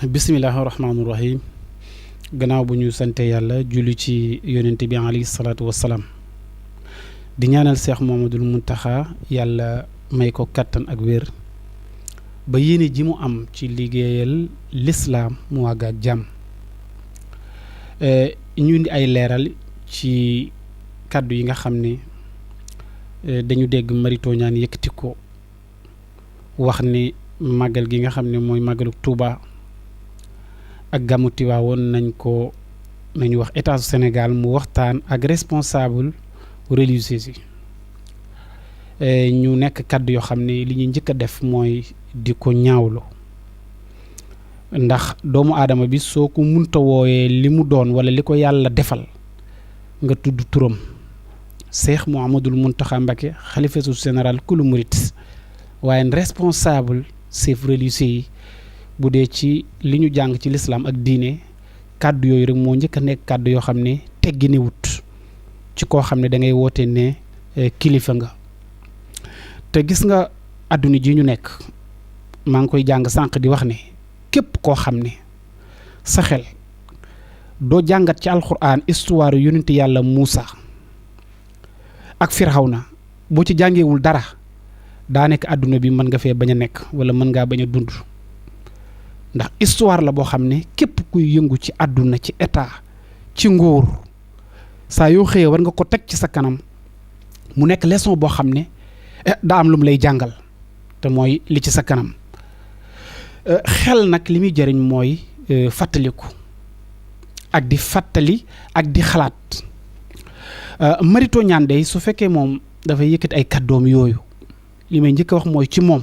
bismillahi rahmaani rahim gannaaw bu ñu sante yàlla julli ci yonente bi alayhi salaatu wassalaam di ñaanal Seex Muhammadul Muntaxa yàlla may ko kattan ak wér ba yéene ji mu am ci liggéeyal lislaam mu wàgg ak jàmm ñu indi ay leeral ci kàddu yi nga xam ne dañu dégg marito ñaan yëkkati ko wax ne màggal gi nga xam ne mooy màggalu Touba ak Gamou Tiwaawoon nañu wax état du Sénégal mu waxtaan ak responsable religieux yi ñu nekk kàddu yoo xam ne li ñuy njëkk a def mooy di ko ñaawlu ndax doomu aadama bi soo ko munta wooyee li mu doon wala li ko yàlla defal nga tudd turam Seex Muhammadul Muntaxa Mbakke xalifatul général kulu murit waaye responsable chef religieux yi bu dee ci li ñu jàng ci lislaam ak diine kàddu yooyu rek moo njëkk a nekk kàddu yoo xam ne teggi ni wut ci koo xam ne da ngay woote ne kilifa nga te gis nga àdduna ji ñu nekk maa ngi koy jàng sànq di wax ne képp koo xam ne sa xel doo jàngat ci alxuraan histoire yonent yàlla Muusa ak Firawna boo ci jàngeewul dara daa nekk àdduna bi mën nga fee bañ a nekk wala mën ngaa bañ a dund ndax histoire la boo xam ne képp kuy yëngu ci àdduna ci état ci nguur saa yoo xëyee war nga ko teg ci sa kanam mu nekk leçon boo xam ne daa am lu mu lay jàngal te mooy li ci sa kanam xel nag li muy jëriñ mooy fàttaliku ak di fàttali ak di xalaat marito ñaan day su fekkee moom dafay yëkkati ay kàddoom yooyu li may njëkk a wax mooy ci moom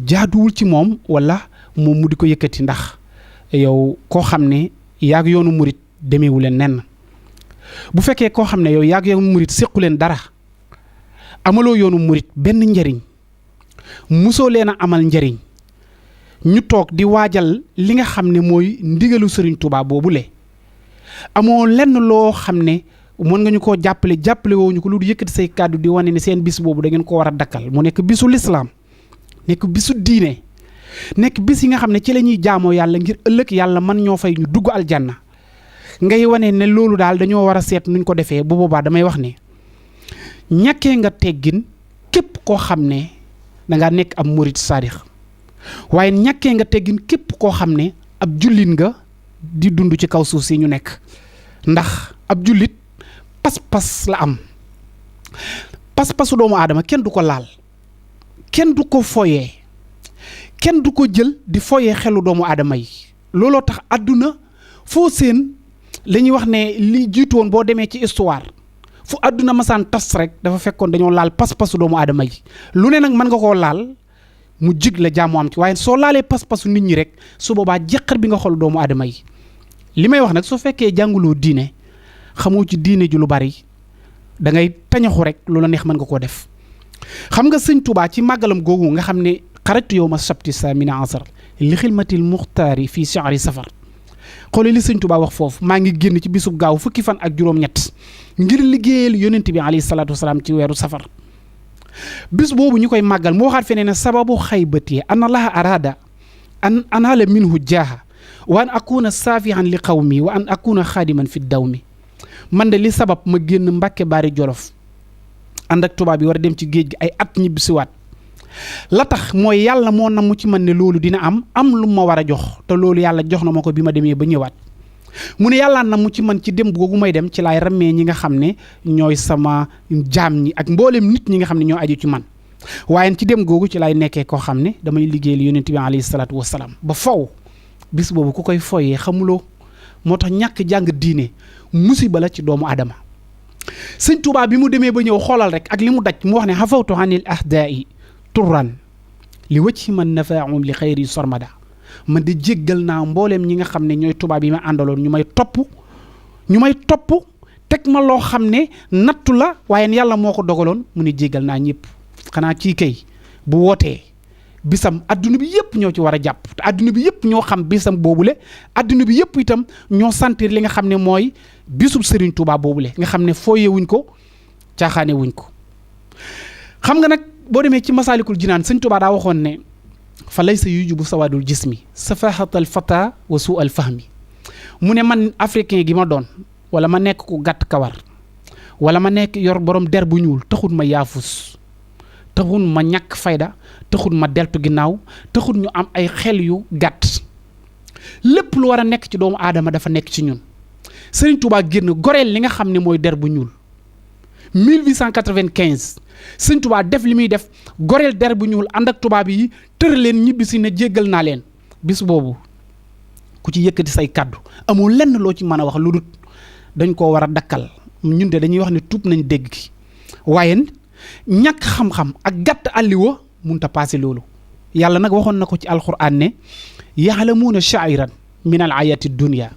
jaaduwul ci moom wala moom mu di ko yëkkati ndax yow koo xam ne yaag yoonu murit demeewu leen nenn bu fekkee koo xam ne yow yaag yoonu murit séqu leen dara amaloo yoonu murit benn njariñ musoo leen a amal njariñ ñu toog di waajal li nga xam ne mooy ndigalu Sëriñ Touba boobule amoo lenn loo xam ne mën nga ñu koo jàppale woo ñu ko lu du yëkkati say kàddu di wane ne seen bis boobu da ngeen ko war a dakkal mu nekk bisu lislaam nekk bisu diine nekk bis yi nga xam ne ci la ñuy jaamoo yàlla ngir ëllëg yàlla man ñoo fay ñu dugg aljanna ngay wane ne loolu daal dañoo war a seet nuñ ko defee bu boobaa damay wax ne ñàkkee nga teggin képp koo xam ne dangaa nekk ab murit saadix waaye ñàkkee nga teggin képp koo xam ne ab jullit nga di dund ci kaw suuf si ñu nekk ndax ab jullit pas-pas la am pas-pasu doomu aadama kenn du ko laal kenn du ko foyee kenn du ko jël di foyee xelu doomu aadama yi looloo tax àdduna foo seen la ñuy wax ne li jiitu woon boo demee ci histoire fu àdduna masaan tas rek dafa fekkoon dañoo laal pas-pasu doomu aadama yi lu ne nag mën nga koo laal mu jig la jaamu am ci waaye soo laalee pas-pasu nit ñi rek su boobaa jeqar bi nga xool doomu aadama yi li may wax nag su fekkee jànguloo diine xamoo ci diine ju lu bari da ngay tañaxu rek lu la neex mën nga koo def xam nga sëñ Touba ci màggalam googu nga xam ne xarajtu yow ma sabti samina asar li xilmatil muxtaari fii shahri safar xoole li sëñ Touba wax foofu maa ngi génn ci bisub gaaw fukki fan ak juróom-ñett ngir liggéeyal yonent bi alayhi salaatu wasalaam ci weeru safar bis boobu ñu koy màggal mu waxaat feneen ne sababu xaybati an allaha arada an anaala minhu jaaha wa an akuna saafihan li qawmi wa an akuna xaadiman fi dawmi man de li sabab ma génn Mbàkke Baari Jolof ànd ak tubaab bi war a dem ci géej gi ay at ñibbisiwaat la tax mooy yàlla moo namm ci man ne loolu dina am lu ma war a jox te loolu yàlla jox na ma ko bi ma demee ba ñëwaat mu ne yàlla namm ci man ci dem googu may dem ci laay rammee ñi nga xam ne ñooy sama jaam ñi ak mboolem nit ñi nga xam ne ñoo aju ci man waaye ci dem googu ci laay nekkee koo xam ne damay liggéeyal yonent bi alayhi salaatu wasalaam ba faw bis boobu ku koy foyee xamuloo moo tax ñàkk jàng diine musiba la ci doomu adama sëñ Touba bi mu demee ba ñëw xoolal rek ak li mu daj mu wax ne xafawtu anil ahdaai turran li wëcc man nafaahum li xayri sormada man di jéggal naa mbooleem ñi nga xam ne ñooy tubaab yi ma àndaloon ñu may topp teg ma loo xam ne nattu la waaye yàlla moo ko dogaloon mu ne jéggal naa ñëpp xanaa kii kay bu wootee bisam adduna bi yëpp ñoo ci war a jàpp te adduna bi yëpp ñoo xam bisam boobule adduna bi yëpp itam ñoo sentir li nga xam ne mooy bisub Serigne Touba boobule nga xam ne fooyee wuñ ko caaxaane wuñ ko xam nga nag boo demee ci Masaalikul Jinaan Sëñ Touba daa waxoon ne fa laysa yujibu sawadul jismi safahatal fata wa su al fahmi mu ne man africain gi ma doon wala ma nekk ku gàtt kawar wala ma nekk yor borom der bu ñuul taxul ma yaafus taxul ma ñàkk fayda taxul ma deltu ginnaaw taxul ñu am ay xel yu gàtt lépp lu war a nekk ci doomu aadama dafa nekk ci ñun Serigne Touba génn goreel li nga xam ne mooy der bu ñuul 1895 Serigne Touba def li muy def goreel der bu ñuul ànd ak tubaab yi tër leen ñibbi si ne jéggal naa leen bis boobu ku ci yëkkati say kàddu amul lenn loo ci mën a wax lu dul dañ koo war a dakkal ñun de dañuy wax ne tuub nañ dégg gi waaye ñàkk xam-xam ak gàtt àlliwa munta paase loolu yàlla nag waxoon na ko ci alxuraan ne yaxlamuuna shairan min al ayati dunia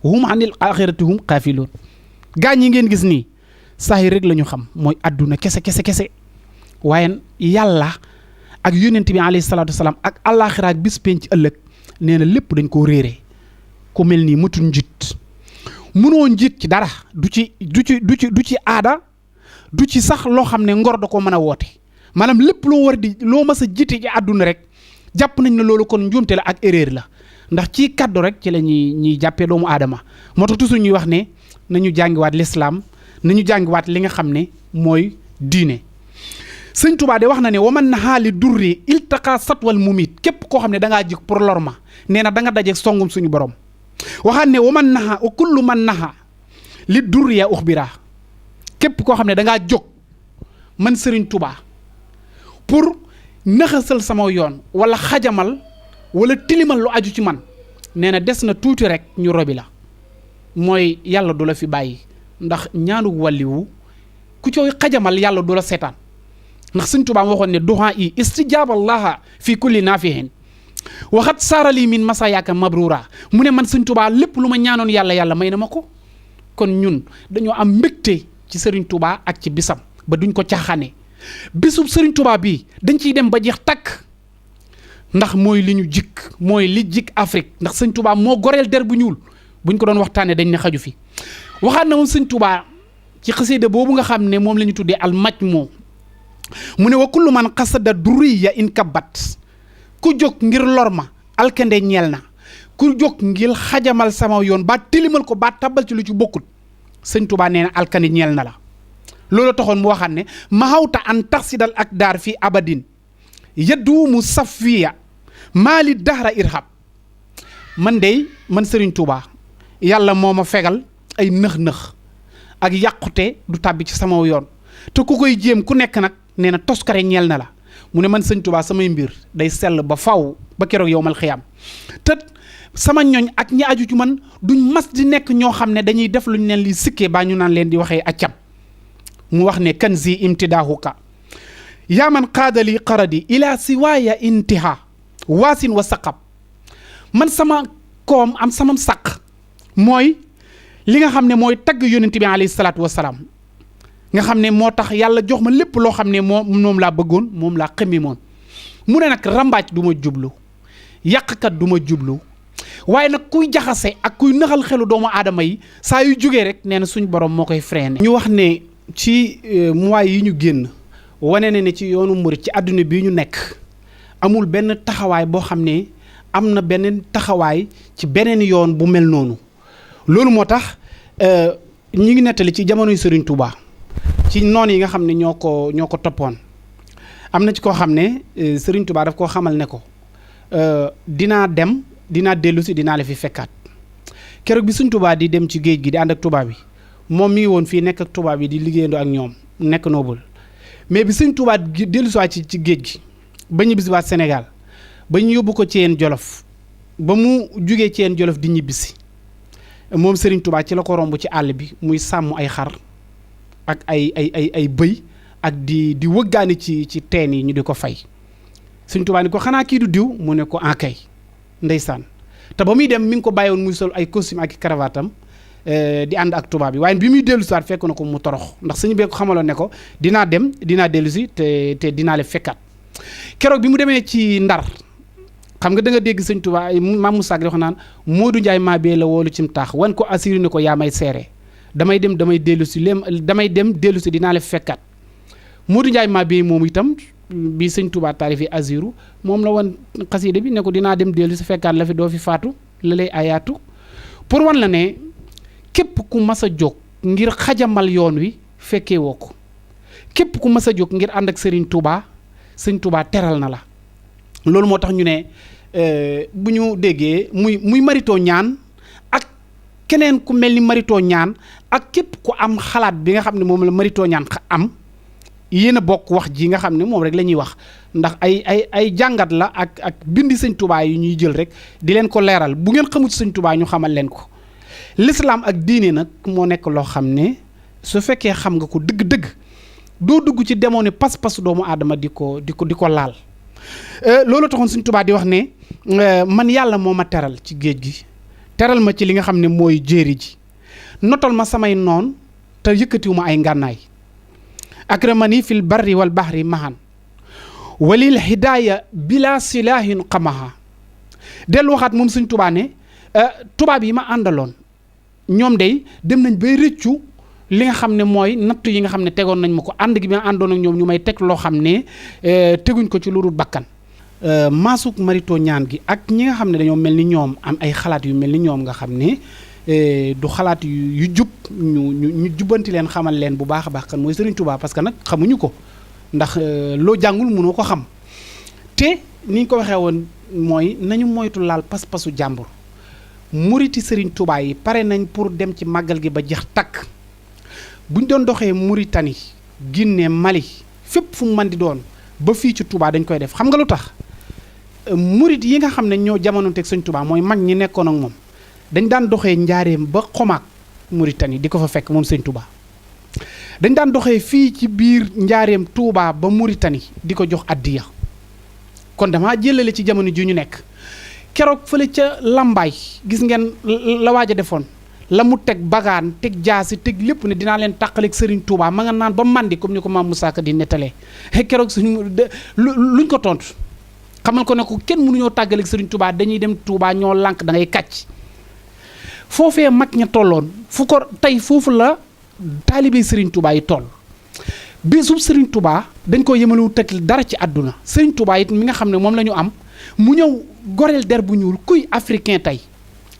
hum anil axirati hum xaafiloon gaa ñi ngeen gis nii saahir rek la ñu xam mooy adduna kese waaye yàlla ak yonent bi alayhi salaatu wasalaam ak àllaaxira ak bis penc ëllëg nee na lépp dañ koo réeree ku mel nii matul njiit munoo njiit ci dara du ci aada du ci sax loo xam ne ngor da ko mën a woote maanaam lépp loo war di loo mas a jiite ci àdduna rek jàpp nañ ne loolu kon njuumte la ak erreur la ndax ci kaddu rek ci la ñuy jàppee doomu aadama moo tax toujours ñuy wax ne nañu jàngiwaat l'islam nañu jàngiwaat li nga xam ne mooy diine sëñ Touba de wax na ne waman naxaa li durri iltaqa satwal mumit képp koo xam ne da ngaa jik pour lor ma nee na da nga dajeeg songum suñu borom waxaat ne waman naxa wa kullu man naxa li durri ya uxbira képp koo xam ne da ngaa jóg man Serigne Touba pour naxasal sama yoon wala xajamal wala tilimal lu aju ci man nee na des na tuuti rek ñu robi la mooy yàlla du la fi bàyyi ndax ñaanu wàlliwu ku cooy xajamal yàlla du la seetaan ndax Sëñ Tuubaa waxoon ne duhaa i istijaaballaha fi kulli naafihin waxat saarali min masayaaka mabrura mu ne man Sëñ Tuubaa lépp lu ma ñaanoon yàlla may na ma ko kon ñun dañoo am mbégte ci Sëriñ Tuubaa ak ci bisam ba duñ ko caaxaane bisub Sëriñ Tuubaa bii dañ ciy dem ba jeex takk ndax mooy li ñu jikk mooy li jikk Afrique ndax Sëñ Tuubaa moo goreel der bu ñuul buñ ko doon waxtaanee dañ ne xaju fi waxaat na moom Sëñ Tuubaa ci xasida boobu nga xam ne moom la ñu tuddee al majmu mu ne wa kullu man xasada durriya in kabat ku jóg ngir lor ma alkande ñeel na ku jóg ngir xajamal sama yoon ba tilimal ko ba tabal ci lu ci bokkut Sëñ Tuubaa nee na alkande ñeel na la loolu taxoon mu waxaat ne mahawta an taxsidal ak daar fii abadin yadduumu safiya maali dahra irhab man Sëriñ Tuubaa yàlla moo ma fegal ay nëx-nëx ak yàqute du tàbbi ci sama yoon te ku koy jéem ku nekk nag nee na toskare ñeel na la mu ne man Sëñ Tuubaa samay mbir day sell ba faw ba keroog yowmal xiyaam te sama ñoñ ak ñi aju ci man duñ mas di nekk ñoo xam ne dañuy def luñ leen li sikkee baa ñu naan leen di waxee accam mu wax ne kan zi imtidaahuka yaa man qaadali qaradi ila siwaaya intiha waasin wa saqab man sama koom am sama saq mooy li nga xam ne mooy tagg yonent bi alayhi salaatu wasalaam nga xam ne moo tax yàlla jox ma lépp loo xam ne moom laa bëggoon moom laa xëmmi moon mu ne nag rambaaj du ma jublu yàqkat du ma jublu waaye nag kuy jaxase ak kuy naxal xelu doomu aadama yi saa yu jógee rek nee na suñ borom moo koy freiné. ñu wax ne ci mois yi ñu génn wane na ne ci yoonu murit ci àdduna bii ñu nekk amul benn taxawaay boo xam ne am na beneen taxawaay ci beneen yoon bu mel noonu loolu moo tax ñi ngi nettali ci jamonoy Serigne Touba ci noon yi nga xam ne ñoo ko toppoon am na ci koo xam ne Serigne Touba daf koo xamal ne ko dinaa dellu si dinaa la fi fekkaat keroog bi Serigne Touba di dem ci géej gi di ànd ak tubaab bi moom mi ngi woon fii nekk ak tubaab bi di liggéeyandoo ak ñoom nekk noobul mais bi Serigne Touba dellu si waat ci géej gi ba ñibbisi waat Sénégal ba ñu yóbbu ko ci yeen Jolof ba mu jugee ci yeen Jolof di ñibbisi moom Serigne Touba ci la ko romb ci àll bi muy sàmm ay xar ak ay bëy ak di wëggaani ci teen yi ñu di ko fay Serigne Touba ni ko xanaa kii du diw mu ne ko ankay ndeysaan te ba muy dem mi ngi ko bàyyi woon muy sol ay costume ak cravate am di ànd ak tubaab bi waaye bi muy dellu si waat fekk na ko mu torox ndax suñu bee ko xamaloon ne ko dinaa dellu si te dinaa le fekkaat keroog bi mu demee ci Ndar xam nga da nga dégg Sëñ Tuubaa Maam Moussa di wax naan Modou Ndiaye maa bee la woolu cim taax wan ko assuré ne ko yaa may seere damay dem dellu si dinaa la fekkaat Modou Ndiaye maa bee moom itam bi sëñ Touba taarifi aziru moom la woon xasida bi ne ko dinaa dem dellu su fekkaat la fi doo fi faatu la lay ayaatu pour wan la ne képp ku mas a jóg ngir xajamal yoon wi fekkee woo ko képp ku mas a jóg ngir ànd ak sëriñ Touba teral na la loolu moo tax ñu ne bu ñu déggee muy maritoo ñaan ak keneen ku mel ni maritoo ñaan ak képp ku am xalaat bi nga xam ne moom la maritoo ñaan am yéen a bokk wax ji nga xam ne moom rek la ñuy wax ndax ay jàngat la ak bindi sëñ Touba yi ñuy jël rek di leen ko leeral bu ngeen xamut sëñ Touba ñu xamal leen ko l'islam ak diine nag moo nekk loo xam ne su fekkee xam nga ko dëgg-dëgg doo dugg ci demoo ne pas-pasu doomu aadama di ko laal loolu taxoon sëñ Touba di wax ne man yàlla moo ma teral ci géej gi teral ma ci li nga xam ne mooy jéeri ji notal ma samay noon te yëkkatiwu ma ay ngànnaay akramani fil barri wal bahri mahan walil hidaaya bila silaahin xamaha dellu waxaat moom sëñ Touba ne tubaab yi ma àndaloon ñoom day dem nañ bay rëccu li nga xam ne mooy nattu yi nga xam ne tegoon nañ ma ko ànd gi ma àndoon ak ñoom ñu may teg loo xam ne teguñ ko ci lu dul bakkan maasuk marito ñaan gi ak ñi nga xam ne dañoo mel ni ñoom am ay xalaat yu mel ni ñoom nga xam ne du xalaat yu jub ñu jubbanti leen xamal leen bu baax a baax kan mooy Serigne Touba parce que nag xamuñu ko ndax loo jàngul mënoo ko xam te ni ñu ko waxee woon mooy nañu moytu laal pas-pasu jàmbur muriti Serigne Touba yi pare nañ pour dem ci màggal gi ba jeex takk buñ doon doxee Mauritanie Guinée Mali fépp fu mu mën di doon ba fii ci Touba dañ koy def xam nga lu tax murit yi nga xam ne ñoo jamononteeg Sëñ Touba mooy mag ñi nekkoon ak moom dañ daan doxee njaareem ba xomaak Mauritanie di ko fa fekk moom Sëñ Touba dañ daan doxee fii ci biir njaareem Touba ba Mauritanie di ko jox addiya kon damaa jëlale ci jamono ji ñu nekk keroog fële ca Lambaay gis ngeen la waaj a defoon la mu teg bagaan teg jaasi teg lépp ne dinaa leen tàqaleeg Serigne Touba ma nga naan ba mandi comme ni ko maam Moussa Ka di nettalee keroog luñ ko tontu xamal ko ne ko kenn mënuñoo tàggaleeg Serigne Touba dañuy dem Touba ñoo lànk da ngay kàcc foofee mag ña tolloon fu ko tey foofu la taalibe Serigne Touba yi toll bisub Serigne Touba dañ ko yemalewu teg dara ci àdduna Serigne Touba it mi nga xam ne moom la ñu am mu ñëw goreel der bu ñuul kuy africain tey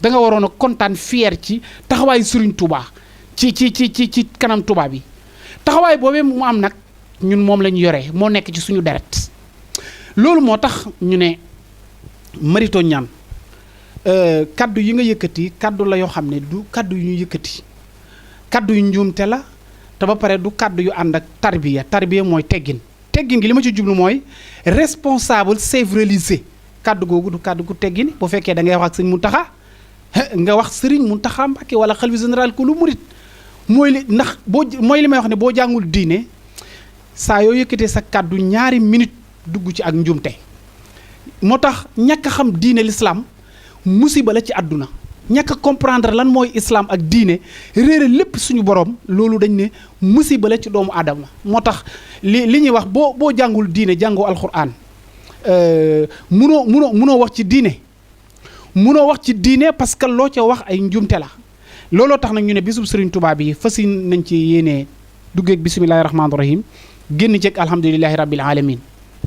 da nga waroon a kontaan fier ci taxawaayu Serigne Touba ci kanam Touba bi taxawaay boobee mu am nag ñun moom la ñu yoree moo nekk ci suñu deret loolu moo tax ñu ne marito ñaan kaddu yi nga yëkkati kaddu la yoo xam ne du kaddu yu ñu yëkkati kaddu yu njuumte la te ba pare du kaddu yu ànd ak tarbiya mooy teggin gi li ma ci jublu mooy responsable chef religieux kaddu googu du kaddu gu teggin bu fekkee da ngay wax ak sëñ Mountakha nga wax Serigne Mountakha Mbacké wala xalifa général ku lu murit mooy li ndax mooy li may wax ne boo jàngul diine saa yoo yëkkatee sa kaddu ñaari minute dugg ci ak njuumte moo tax ñàkk a xam diine l'islam musiba la ci àdduna ñàkk a comprendre lan mooy islam ak diine réere lépp suñu borom loolu dañ ne musiba la ci doomu aadama moo tax li ñuy wax boo jàngul diine jàngoo alxuraan munoo wax ci diine munoo wax ci diine parce que loo ca wax ay njuumte la looloo tax nag ñu ne bisub Serigne Touba bi fas nañ ci yéenee duggeeg bisimilahi rahmaani rahim génn ceeg alhamdulilahi rabbil alamin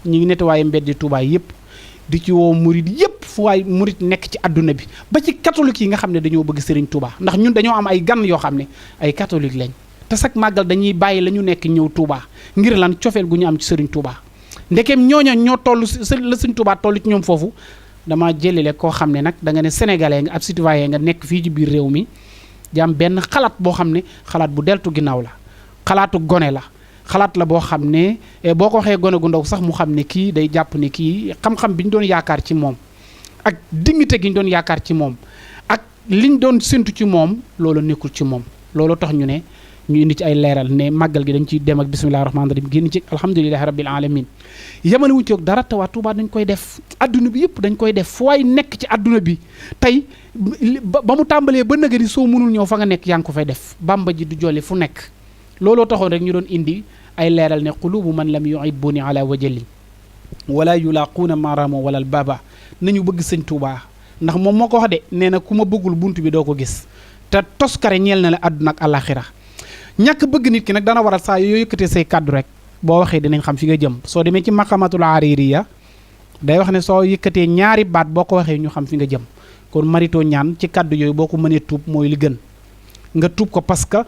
ñu ngi nettoyé mbeddi Touba yëpp di ci woo murit yëpp fu waay murit nekk ci adduna bi ba ci catholique yi nga xam ne dañoo bëgg Serigne Touba ndax ñun dañoo am ay gan yoo xam ne ay catholique lañ te sax màggal dañuy bàyyi la ñu nekk ñëw Touba ngir lan cofeel gu ñu am ci Serigne Touba ndekeem ñooña ñoo toll la Serigne Touba toll ci ñoom foofu dama jëlile koo xam ne nag da nga ne sénégalais nga ab citoyen nga nekk fii ci biir réew mi jam benn xalaat boo xam ne xalaat bu deltu ginnaaw la xalaatu gone la xalaat la boo xam ne boo ko waxee gone gu ndaw sax mu xam ne kii day jàpp ne kii xam-xam bi ñu doon yaakaar ci moom ak dignité gi ñu doon yaakaar ci moom ak liñ doon séntu ci moom loolu nekkul ci moom loolu tax ñu ne ñu indi ci ay leeral ne màggal gi dañ ciy dem ak bisimillahi rahmaani rahim génn ci alhamdulilahi rabbil alamin yemale wuñ ci ak dara te waa Touba dañ koy def adduna bi yëpp dañ koy def fu waay nekk ci adduna bi tey ba mu tàmbalee ba nëgëri soo mënul ñëw fa nga nekk yaa ngi ko fay def bamba ji du jolli fu nekk looloo taxoon rek ñu doon indi ay leeral ne qulubu man lam yuhibbuni ala wajalin wala yulaquuna maramo wala baba nañu bëgg sëñ Touba ndax moom moo ko wax de nee na ku ma bëggul bunt bi doo ko gis te toskare ñeel na la àdduna ak àllaaxira ñàkk bëgg nit ki nag dana waral saa yoo yëkkatee say kàddu rek boo waxee dinañ xam fi nga jëm soo demee ci maqamatul haririya day wax ne soo yëkkatee ñaari baat boo ko waxee ñu xam fi nga jëm kon marito ñaan ci kàddu yooyu boo ko mënee tuub mooy li gën nga tuub ko parce que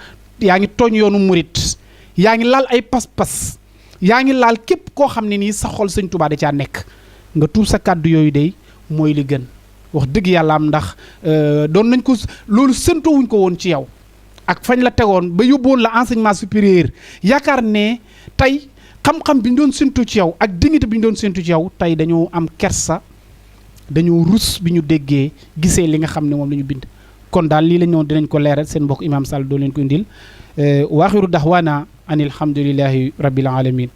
yaa ngi tooñ yoonu murit yaa ngi laal ay pas-pas yaa ngi laal képp koo xam ne nii sa xol sëñ Touba da caa nekk nga tuub sa kàddu yooyu day mooy li gën wax dëgg yàlla am ndax doon nañ ko loolu séntoowuñ ko woon ci yow ak fañ la tegoon ba yóbboon la enseignement supérieur yaakaar ne tey xam-xam bi ñu doon séntu ci yow ak dignité bi ñu doon séntu ci yow tey dañoo am kersa dañoo rus bi ñu déggee gisee li nga xam ne moom la ñu bind kon daal lii la ñoon dinañ ko leeral seen mbokk imam Sall doo leen ko indil waaxiru daxwaana an alhamdulillahi rabbil alamin